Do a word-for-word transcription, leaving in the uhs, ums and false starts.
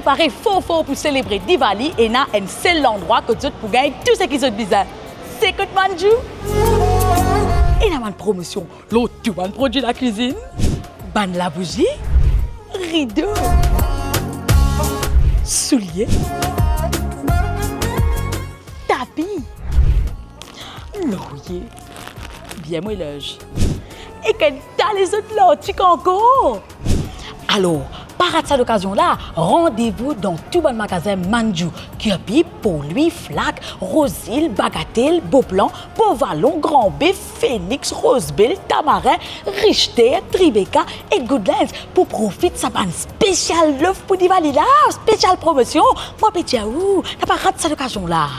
Pare for for pou selebre Diwali, ena enn sel landrwa kot zot pou gagn tou seki zot bizin. Se kot Manjoo. Ena bann promosion lor tou bann prodwi lakwizinn, bann labouzi, rido, soulie, tapi, lorye, bien mo linz, ek enn ta lezot lartik ankor. Alor, pa rat sa lokazion la, randevou dan tou bann magazin Manjoo, Kirby, Paul Louis, Fnac, Rosil, Bagatelle, Beauplan, Beau Vallon, Grand Bef, Phoenix, Rose Belle, Tamarin, Richter, Tribeca ek Goodlands pou profit sa bann spesial lof pou Diwali la, spesial promosion. Mo pe dir ou, napa rat sa lokazion la.